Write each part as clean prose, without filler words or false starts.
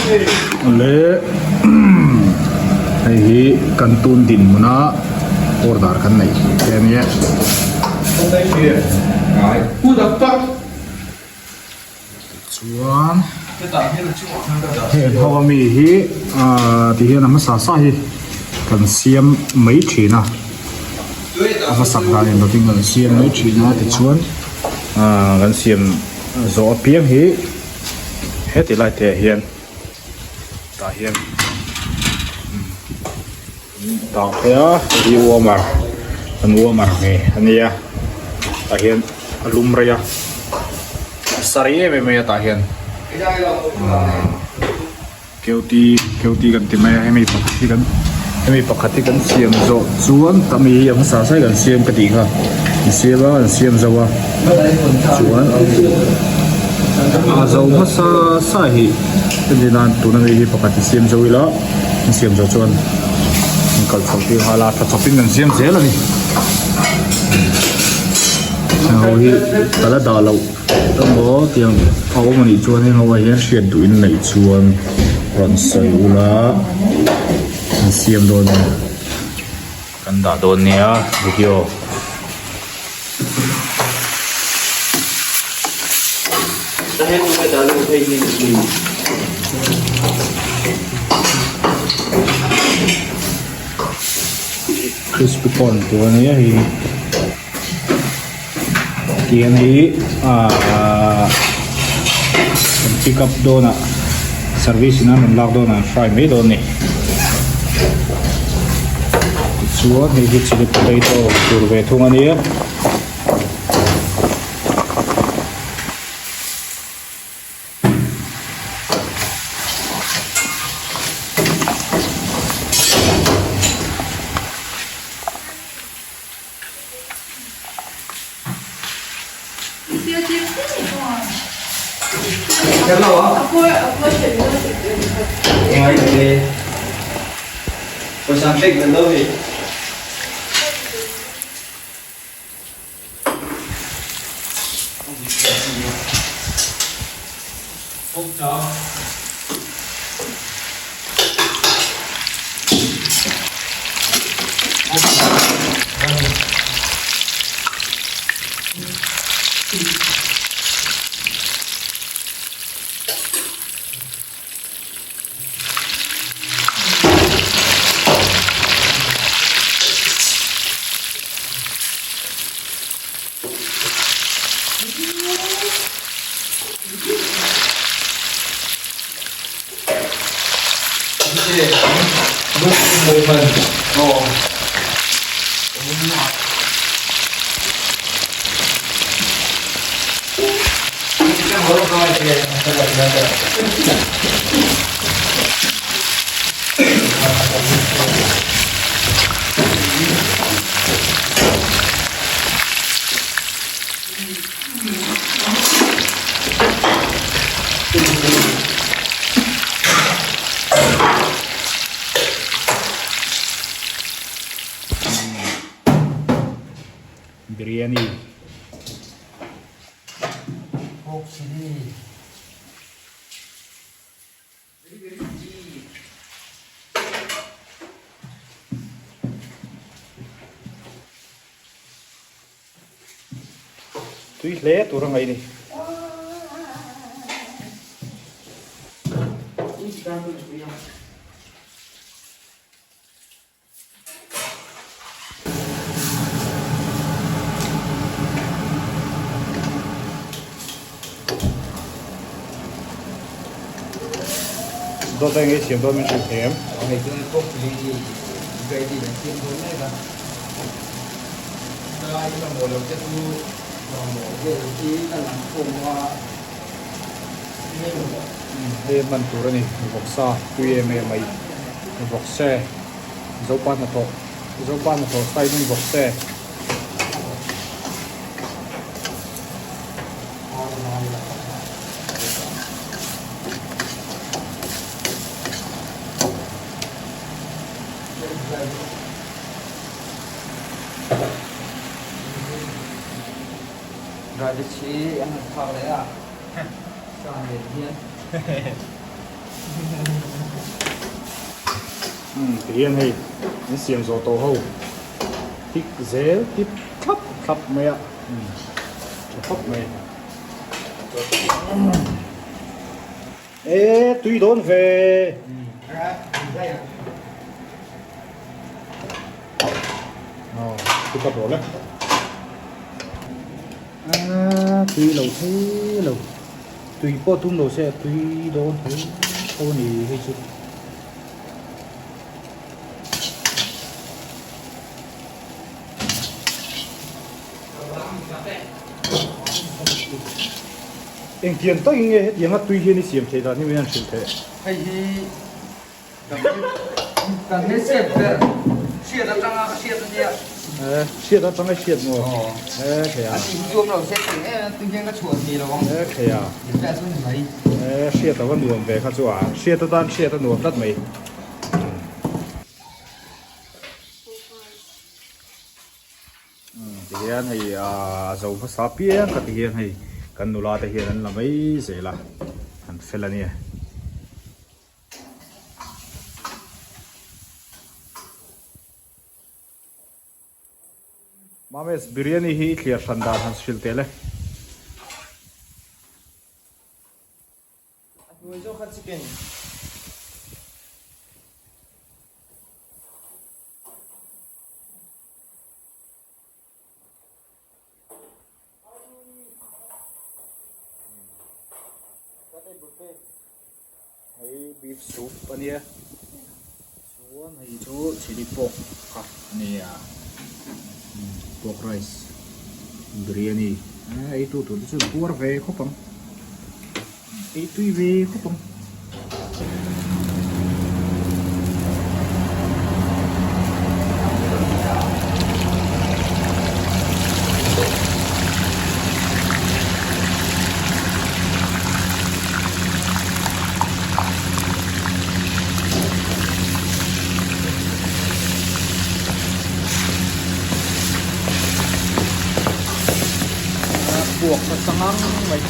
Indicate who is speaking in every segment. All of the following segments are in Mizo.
Speaker 1: Awle hei hi kan tun dinhmuna order kan neih te a nia. Tichuan heng ho a mi hi ah ti hian a hmasa sa hi kan siam mai thin a a hmasak dan in lovin kan siam mai thin a tichuan ah kan siam zawh apiang hi heti lai te ah hian tah hian Tah phei a hi warmer an warmer nge a nia tah hian a lum rei a a sa rei em em mai a tah hian keuti keuti kan ti mai a hemi pakhat hi kan hemi pakhat hi kan siam zawh chuan tami hi a hmasa sai kan siam ka tih kha an siam a an siam zo a chuan a zo hmasa sa hi entir nan tuna mi hi pakhat hi siam zo ila. An siam zawh chuan an kal chho tir nghal a tha chawpin an siam zel a ni. Heng ho hi ka la dah loh emaw tiang a awm anih chuan heng ho ah hian hriat duh in neih chuan rawn sawi ula an siam dawn a ni. Kan dah dawn nia video. Crispy corn tur a nia hei hi tiang hi ahh kan pick up dawnah service in a rawn lak dawnah an fry mai dawn a ni tichuan hei hi chilli potato tur ve thung a nia. Biryani. Tui hle tur a ngaih ni. Dawt a engei siam dawn min hrilh thei em?
Speaker 2: Hei chuan pork chili gravy kan siam dawn mek a. Tlai mamawh lo te chu mamawh vel hi ka lang khawm a.
Speaker 1: Hei hman tur a ni vawksa pui em em mai vawkse zopa hnathawh zopa hnathawh style in vawkse.
Speaker 2: Radish hi an han phak leh a. Sa nen hian.
Speaker 1: Umm tihian hei an siam zawh tawh ho tik zel tip thlap thlap mai a umm tha khawp mai. E tui dawn ve. Aw pick up rawh le. A tui lo thei lo. Tui pawh tum lo se a tui dawn tho tho a ni hei chu. Engtiang takin nge hetianga tui hian i siam theih dan hi min han hrilh theih?
Speaker 2: Hei hi kan hmelchhiat ber hriat atanga ka hriat a nia.
Speaker 1: Eh, hriat atanga i hriat maw?
Speaker 2: Aw.
Speaker 1: Eh, thei a.
Speaker 2: A tih hi chu awm lo se thei em a, tui hian ka chhuah thei lo ang.
Speaker 1: Eh, thei a.
Speaker 2: Hriat chu ni mai.
Speaker 1: Eh, hriat a va nuam ve kha chu a. Hriat atan hriat a nuam tlat mai. Tihian hei a zo hmasa piang kha tihian hei kan nula te hian an la mai zel a an fel a nia. Mames biryani hi i thliar hran dan han hrilh teh le.
Speaker 2: A hnuai zawk kha chicken.
Speaker 1: Hei beef soup a nia chuan hei chu chilli pork kha a nia pork rice biryani ei tu tur te chu an puar ve khawp ang ei tui ve khawp ang. Puak nasa ngang mai.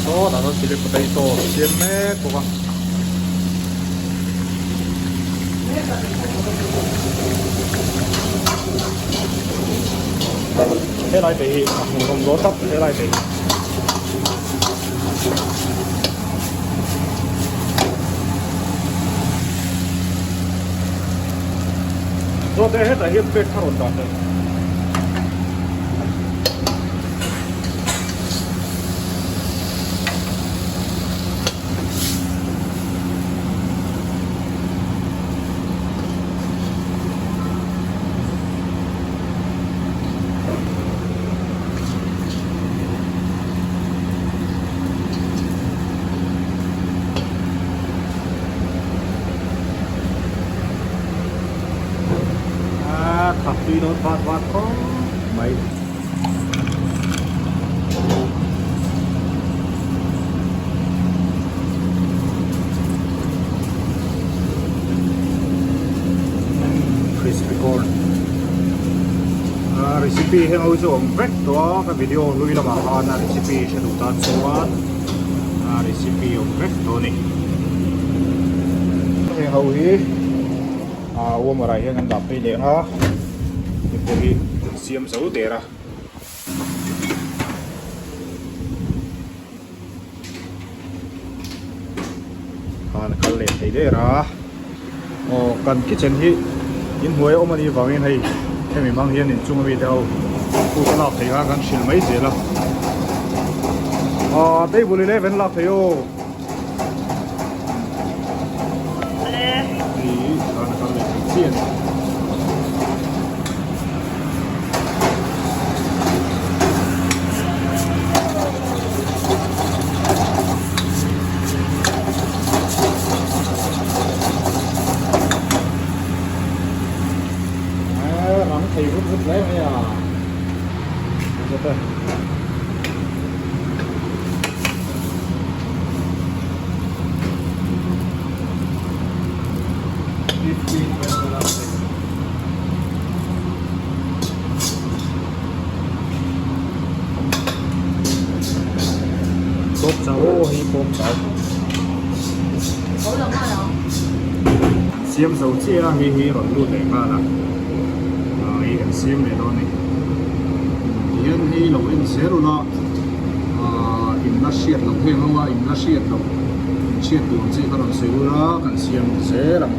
Speaker 1: Saw tah chuan chilli potato siam mek bawk a. Helai te hi a hmuhnawm dawn tlat helai te hi. Zawte hetah hian pek kha rawn dah teh. A thak tui dawn vat vat khawp mai. Crispy corn a recipe heng ho chu awm vek tawh a ka video hlui lamah khan a recipe hre duh tan chuan a recipe awm vek tawh a ni heng ho hi a warmer ah hian kan dah phei leh ang a hei pawh hi siam zo der a. Khan a kal leh thei der a aw kan kitchen hi inhnuai a awm anih vangin hei hemi hmang hian inchung ami te ho food a lak theih khan kan hrilh mai zel a aw table 11 lak thei aw. Hei khan a kal leh thei chiah a ni. Rang thei vut vut hle mai a. Pawp chau aw hei pawp chau. Siam zo chiah a hei hi rawn lut leh nghal a ah hei kan siam leh dawn a ni tihian hei lo en zel ula ah in la hriat loh heng ho a in la hriat loh in hriat tur ang chi kha rawn sawi ula kan siam zel ang.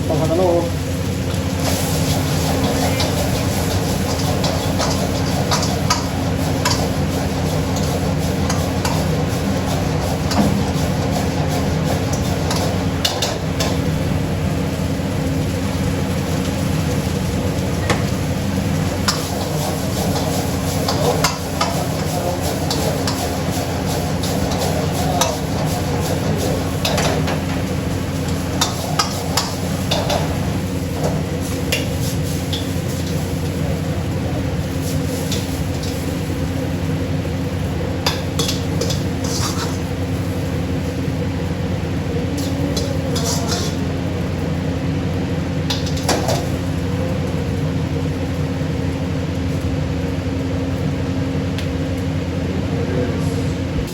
Speaker 1: Pakhat a lo awm.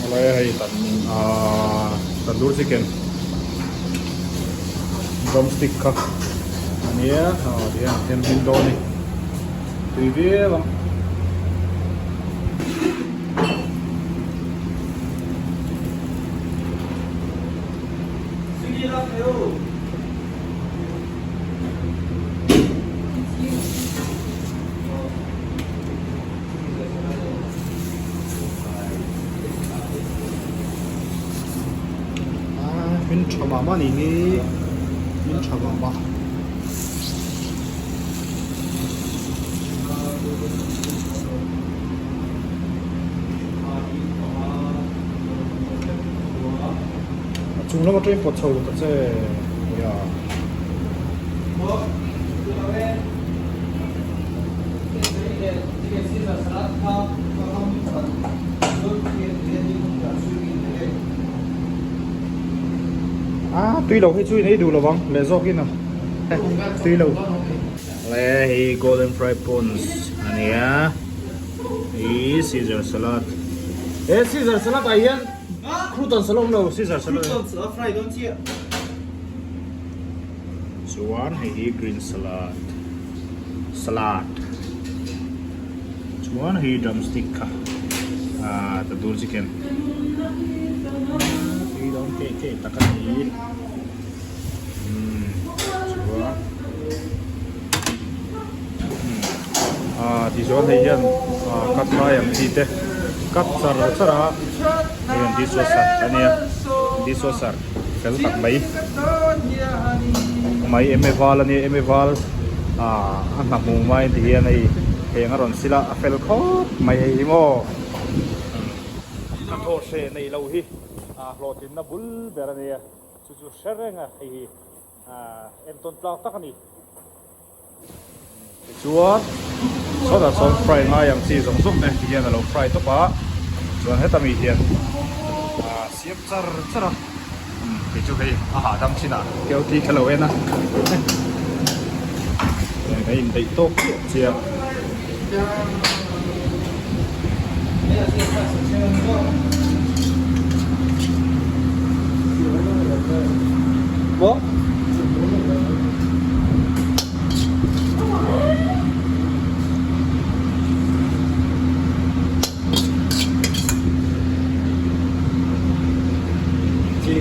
Speaker 1: Helai hei tan ahh tandoor chicken drumstick kha a nia aw tihian a then hmin dawn a ni tui viau ang. Min tha mah mah ni hi min tha mah mah. A chung lam atangin pawt chho ta che nia. A tui lo hi chu in ei duh lovang leh zawk in a tui lo. Le hei golden fried prawns a nia hi caesar salad he caesar salad ah hian croutons a la awm lo caesar salad chuan hei hi green salad salad chuan hei drumstick kha ah tandoor chicken tui dawn keih keih tak a ni umm chuan ah tichuan hei hian ah cut lai ang chi te cut char char a hei an dishwasher a nia dishwasher fel tak mai mai eme val a nia eme val ah a hna hmuh mai ti hian hei heng a rawn sil a a fel khawp mai hei hi maw ka thaw hre nei lo hi ah hlawhtlinna bul ber a nia chu chu hre reng a hei hi ah entawn tlak tak a ni. Tichuan sawtah sawn fry ngai ang chi zawng zawng te ti hian a lo fry tawp a, chuan heta mi hian ah siam char char a, kei chu hei a hahdam chin ah keo ti ka lo en a, ka indaih tawk chiah chiah.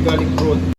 Speaker 1: garlic prawn.